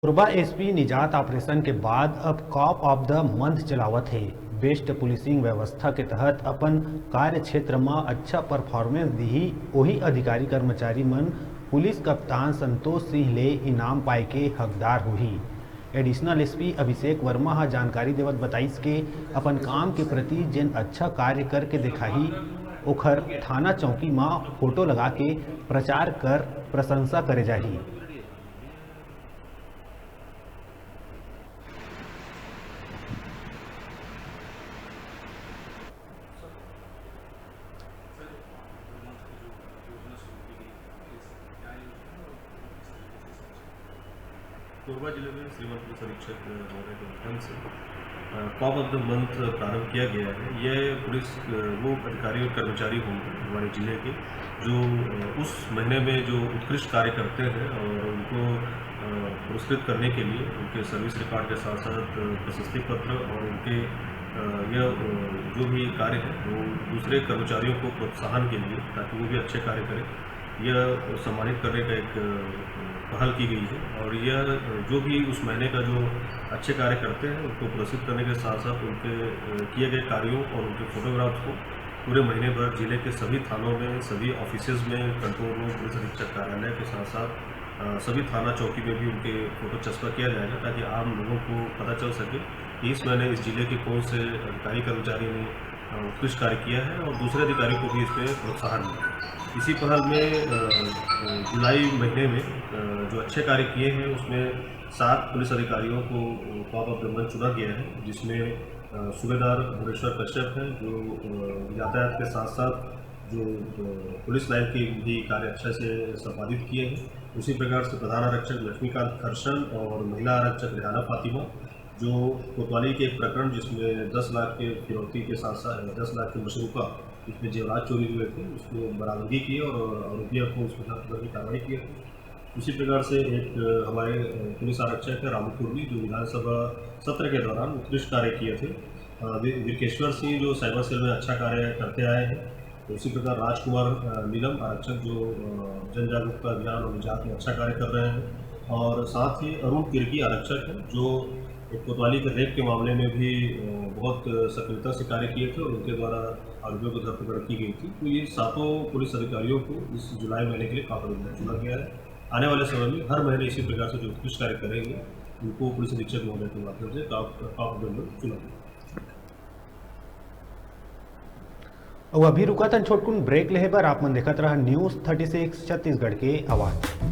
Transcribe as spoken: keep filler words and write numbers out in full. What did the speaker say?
Korba SP निजात operation के बाद अब कॉप ऑफ द मंथ चलावत हे। बेस्ट पुलिसिंग व्यवस्था के तहत अपन कार्य क्षेत्र म अच्छा परफॉर्मेंस दिही, ओही अधिकारी कर्मचारी मन पुलिस कप्तान संतोष सिंह ले इनाम पाए के हकदार होही। एडिशनल एसपी अभिषेक वर्मा ह जानकारी देवत बताइस के अपन काम के प्रति जेन अच्छा कार्य करके देखाही, ओखर थाना चौकी म फोटो लगा के प्रचार कर प्रशंसा करे जाही। कोरबा जिले में श्रीमंत पुलिस अधीक्षक महोदय के माध्यम से कॉप ऑफ द मंथ प्रारंभ किया गया है। यह पुलिस, अ, वो अधिकारी और कर्मचारी होंगे हमारे जिले के, जो, अ, उस महीने में जो उत्कृष्ट कार्य करते हैं और उनको, अ, पुरस्कृत करने के लिए उनके सर्विस रिकॉर्ड के साथ साथ, अ, प्रशस्ति पत्र और उनके, अ, यह, अ, जो भी कार्य है, वो दूसरे कर्मचारियों को प्रोत्साहन के लिए, ताकि वो भी अच्छे कार्य करें, यह सम्मानित करने का एक, अ, पहल की गई है। और यह, अ, जो भी उस महीने का जो अच्छे कार्य करते हैं, उनको पुरस्कृत करने के साथ साथ उनके, अ, किए गए कार्यों और उनके फोटोग्राफ्स को पूरे महीने भर जिले के सभी थानों में, सभी ऑफिसेज में, कंट्रोल रूम, पुलिस अधीक्षक कार्यालय के साथ साथ, अ, सभी थाना चौकी में भी उनके फोटो चस्पा किया जाएगा, ताकि आम लोगों को पता चल सके कि इस महीने इस जिले के कौन से अधिकारी कर्मचारी ने, अ, उत्कृष्ट कार्य किया है और दूसरे अधिकारी को भी इसमें प्रोत्साहन मिले। इसी पहल में, अ, अ, जुलाई महीने में, अ, जो अच्छे कार्य किए हैं, उसमें सात पुलिस अधिकारियों को कॉप ऑफ द मंथ चुना गया है, जिसमें, अ, सूबेदार भुवनेश्वर कश्यप हैं, जो, अ, यातायात के साथ साथ जो, अ, पुलिस लाइन के भी कार्य अच्छे से संपादित किए हैं। उसी प्रकार से प्रधान आरक्षक लक्ष्मीकांत खरसन और महिला आरक्षक रेहाना फातिमा, जो कोतवाली के एक प्रकरण, जिसमें दस लाख के फिरौती के साथ साथ दस लाख के मशरूका, जिसमें जेवरात चोरी हुए थे, उसको बरामदगी की और आरोपियों को उसके साथ तुरंत कार्रवाई की। उसी प्रकार से एक, अ, हमारे, अ, पुलिस आरक्षक है रामू कुर्मी, जो विधानसभा सत्र के दौरान उत्कृष्ट कार्य किए थे। अ, वि-, विरकेश्वर सिंह, जो साइबर सेल में अच्छा कार्य करते आए हैं। उसी प्रकार राजकुमार, अ, नीलम आरक्षक, जो, अ, जन जागरूकता अभियान और निजात में अच्छा कार्य कर रहे हैं। और साथ ही अरुण तिर्की आरक्षक हैं, जो एक कोतवाली के रेप के मामले में भी, अ, बहुत सक्रियता से कार्य किए थे और उनके द्वारा आरोपियों को धरपकड़ की गई थी। तो ये सातों पुलिस अधिकारियों को इस जुलाई महीने के लिए कॉप ऑफ द मंथ चुना गया है। आने वाले समय में हर महीने इसी प्रकार से जो उत्कृष्ट कार्य करेंगे, उनको पुलिस अधीक्षक महोदय के माध्यम से cop, cop of the month चुना गया। अउ अभी रुकत हन छोटकुन ब्रेक लेहे बर। आप मन देखत रहन न्यूज़ थर्टी सिक्स छत्तीसगढ़ के आवाज़।